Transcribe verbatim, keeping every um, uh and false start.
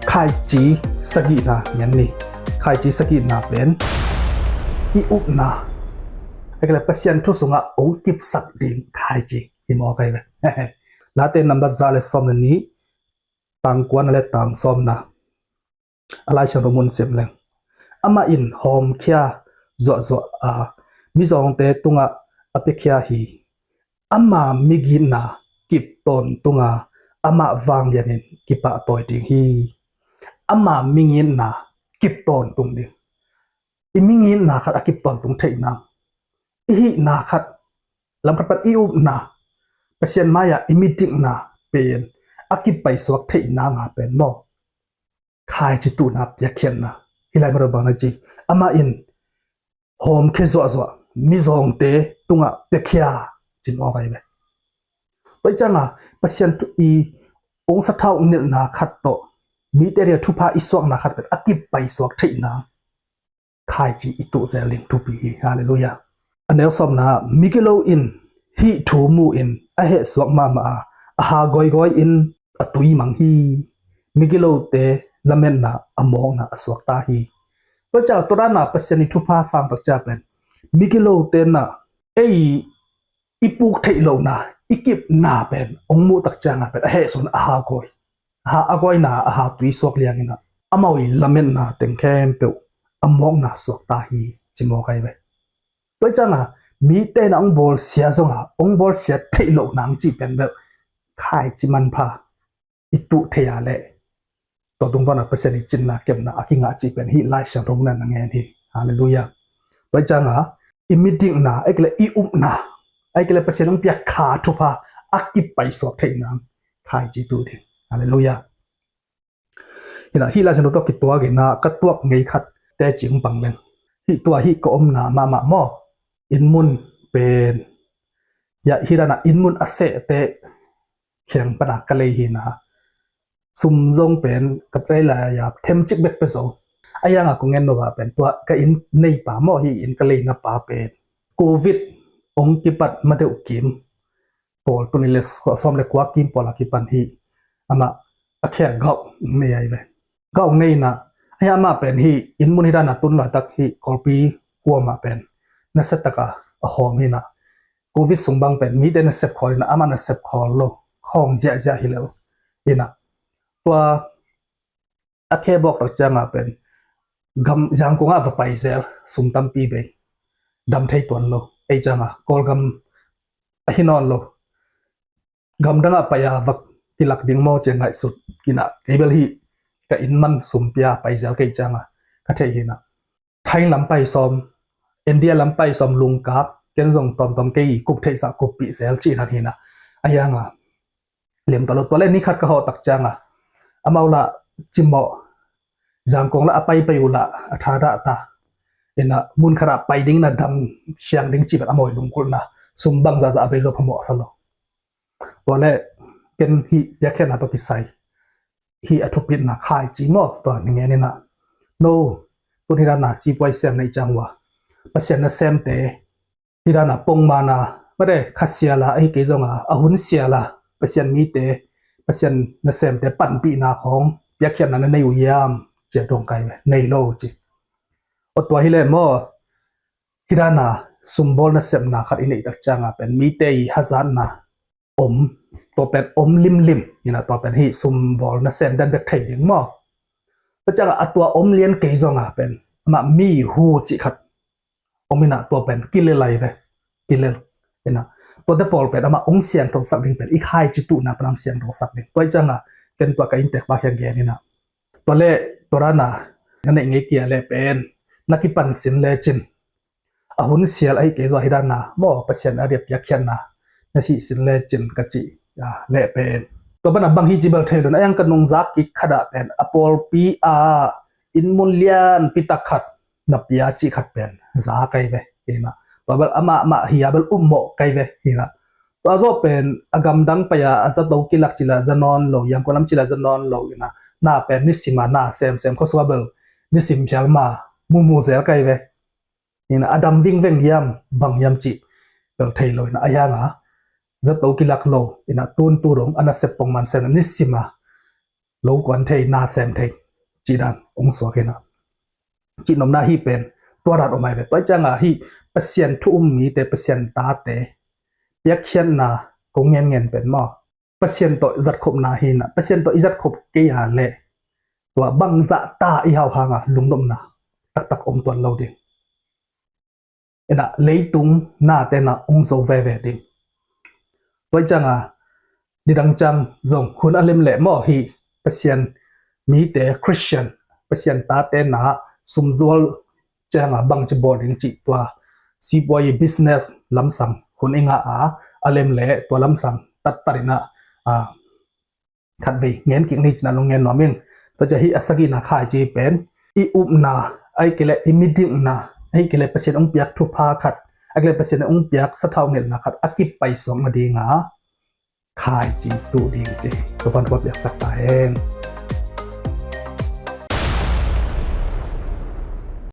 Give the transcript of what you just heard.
Khaici sagihna ngen ni. Khaici sagihna pen i upna, a kile Pasian thu sungah ong kipsak ding khaici hi maw kai ve. Late nambat za le sawm na ni, tang kuana le tang sawmna. A Lai Siangtho mun sim leng, amah in hawmkhia zuahzuah a, mizawngte tungah a piakhia hi. Ama migitna kip tawntunga amah vanglianin kipahtawi ding hi. Ama migitna kip tawntung ding. I migitna khat a kip tawntung theihna, i hihna khat, lamkhat pan i upna, Pasian mai-ah i midikna pen a kipaisuak theihna nga pen maw, khaici tuhna piakkhiatna. Hih lai mah bang na ci, amah in hawmkhia zuahzuah mizawngte tungah piakhia, ci maw kai ve. Tua i cianga Pasian thu i ong sathau nilhna khat tawh mite dia thupha i suakna khat pen a kipaisuak theihna khaici i tuh zel ding thupi hi. Halleluiah. A neu sawmna, migilo in hih thu mu in a hehsuak mahmah a, a ha gawigoi in a tui mang hi. Migilote lametna a mawkna a suakta hi. Tua ciang tua dana Pasian i thupha sang tak cia pen migilote na ei i puk theih lohna, i kipna pen ong muh tak cianga pen a hehsuakna a ha gawi, a ha a gawina a ha tui suak liangina amau i lametna teng khempeuh a mawkna suakta hi, ci maw kai ve. Tua i cianga mite na ong bawlsia zonga ong bawlsia theih loh nang cih pen bel khaici manpha i tuh thei a leh tua tung pana Pasian i cinna kepna a kingah cih pen hih Lai Siangtho mun na ngen hi. Halleluiah. Tua i cianga i midikna, a kile i upna, a kile Pasian ong piak kha thupha a kipaisuak theihna khaici tuh ding. Halleluiah. Hina hih Lai Siangtho tawh kituak ina ka tuak ngei khat teci ong pang leng, hih tua hih ka omna mahmah maw, inn mun pen, ya hih dana inn mun a sehte kheng pana ka lei hina, sum zong pen ka lei lai a themcik bek pia zo. A yanga kong ngen nova pen tua ka inn neipa maw, hih inn ka leina pa pen Covid ong kipat ma deuh kim pawl, tuni le sawm le kua kim pawl a kipan hi. Amah a khia gauh nei ai ve. Gauh neina a hi, amah pen hi inn mun hi dana tun laitak hi Kawlpi kuamah pen nasia taka a hawm hina. Covid sung bang pen mite nasep khawl hina, amah nasep khawl lo, khawng ziahziah hi lo hina. Tua a khe bawk tak cianga pen gam Zangkong ah va pai zel, sum tampi bei, dam thei tuan lo. Ei cianga Kawlgam a hi nawn lo, gamdang ah pai a va kilak ding maw ci ngaihsut ina, kei bel hi ka inn man sum pia pai zel kei cianga ka theih hina. Thai lam pai sawm, India lam pai sawm lungkap, ken zong tawmtawm kei kup theihsah kuppih zel cih nan hina. A yanga liam ta lo. Tua le ni khat ka hawh tak cianga amau lah cimawh, Zangkong lah a pai pai uh lah a thadah ta. Ina mun khatah pai ding na dam siang ding cih pen a mawi lungkulhna, sum bang zahzah a bei zo phamawh a sa lo. Tua le ken hih piakkhiatna tawh kisai hih a thupitna khaici maw, tua ni ngen ina. No, tun hi dana sipuai sem nei ciang ua, Pasian nasemte hi dana pongmana, mate kha siala ahi kei zonga a hun siala Pasian mite, Pasian nasemte panpihna khawng piakkhiatna na nei uh hiam cia dong kai ve, nei lo ci. Aw tua hi le maw, hi dana sumbawl nasepna khat i neih tak cianga pen mite i hazatna om, tua pen om limlim ina, tua pen hi sumbawl nasem den bek thei ding maw. Tua cianga a tua om lian kei zonga pen amah mi hu cih khat om ina, tua pen kilel ai ve, kilel ina. Tuate pawl pen amah ong siangthosak ding pen i khaici tuhna pen ong siangthosak ding. Tua i cianga ken tua ka inntek pa khian gen ina. Tua le tua dana na neih ngei kia le pen na kipan sin le cin a hun sial ahi kei zua hi dana maw, Pasian a riap piakkhiatna na sih sin le cin ka cih le pen tua bana bang hi ci bel thei lo na, a yang ka nungzak kik khatah pen a pawlpi a inn mun lianpi tak khat na pia cih khat pen za kai ve hina. Tua bel amah mah hi a bel ummawh kai ve hina. Tua zawh pen a gamdang pai a a zato kilak cila za nawn lo, Yangon lam cila za nawn lo ina, na pen nisima na semsem khuasua bel nisim phial ma mumu zel kai ve. Ina a dam vingveng hiam bang hiam cih bel thei lo ina, a yanga zato kilak lo ina, tuntu dong a nasep pongman sem na nisima lo kuan thei, na sem thei cih dan ong suak hi na. Cih nopna hi pen tua dan om ai ve. Tua ciangah hih Pasian thu um mite, Pasian tate piakkhiatna kong ngen ngen pen maw, Pasian tawh zatkhopna hi na. Pasian tawh i zatkhop kei a leh tua bangzah ta i hau hanga lungnopna taktak om tuan lo ding. Ina leitung nate na ong zo veve ding. Tua cianga nidang ciang zong hun a lem leh maw, hih Pasian mite, Christian, Pasian tate na sumzual cianga bangci bawl ding cih tua sipuai business lamsang hun i ngah a, a lem leh tua lamsang tattat ina, a, khatvei ngen kik ni cina lung ngen nuam ing. Tua cia hih a sagihna khaici pen i upna, ahih kei leh i midikna, ahih kei leh Pasian ong piak thupha khat, ahih kei leh Pasian ong piak sathau ngetna khat a kipai suak nadinga khaici tuh ding ci. Tua pan tua piaksak ta hen.